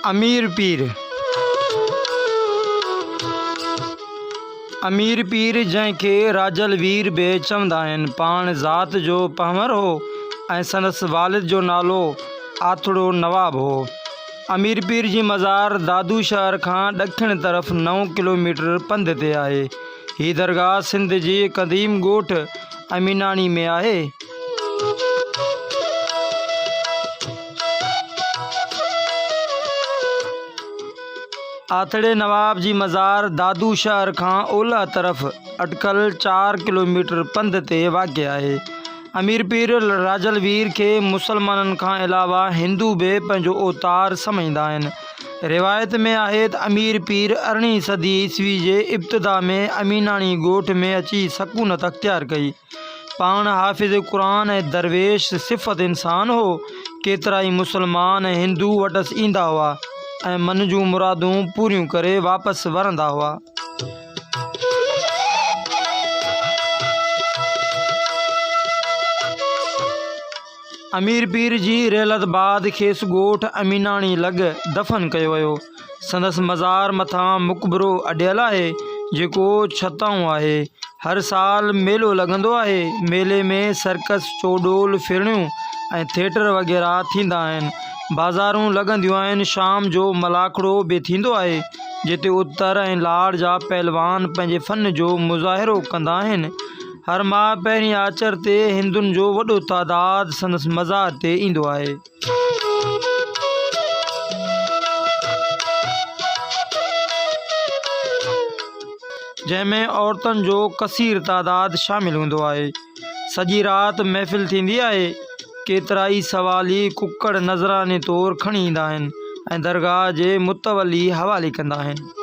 امير پير، امير پير جنهن کي راجل وير به چوندا آهن، پاڻ ذات جو پنهور هو ۽ سندس والد جو نالو آٿڙو نواب هو. امير پير جي مزار دادو شهر کان ڏکڻ طرف نو ڪلوميٽر پنڌ تي آهي. هي درگاهه سنڌ جي قديم ڳوٺ اميناڻي ۾ آهي. آٿڙي نواب جي مزار دادو شهر کان اولهه طرف اٽڪل چار ڪلوميٽر پنڌ تي واقع آهي. امير پير راجل وير کي مسلمانن کان علاوه هندو به پنهنجو اوتار سمجهندا آهن. روايت ۾ آهي ته امير پير ارڙهين صدي عيسوي جي ابتدا ۾ اميناڻي ڳوٺ ۾ اچي سڪونت اختيار ڪئي. پاڻ حافظ قرآن ۽ درويش صفت انسان هو. ڪيترائي مسلمان ۽ هندو وٽس ايندا هئا ۽ من جون مرادون پوريون ڪري واپس ورندا هئا. امير پير جي رحلت بعد کيس ڳوٺ اميناڻي لڳ دفن ڪيو ويو. سندس مزار مٿان مقبرو اڏيل آهي، جيڪو ڇتائون آهي. هر سال ميلو لڳندو آهي. ميلي ۾ سرڪس، چوڏول، ڦرڻيون ۽ ٿيٽر وغيره ٿيندا آهن. بازارون لڳنديون آهن. شام جو ملاکڙو به ٿيندو آهي، جتي اتر ۽ لاڙ جا پهلوان پنهنجي فن جو مظاهرو ڪندا آهن. هر ماهه پهرين آچر تي هندن جو وڏو تعداد سندس مزار تي ايندو آهي. جنهن ۾ عورتن جو ڪثير تعداد شامل هوندو آهي. سڄي رات محفل ٿيندي آهي. ڪيترائي سوالي ڪڪڙ نذراني طور کڻي ايندا آهن ۽ درگاهه جي متولي حوالي ڪندا آهن.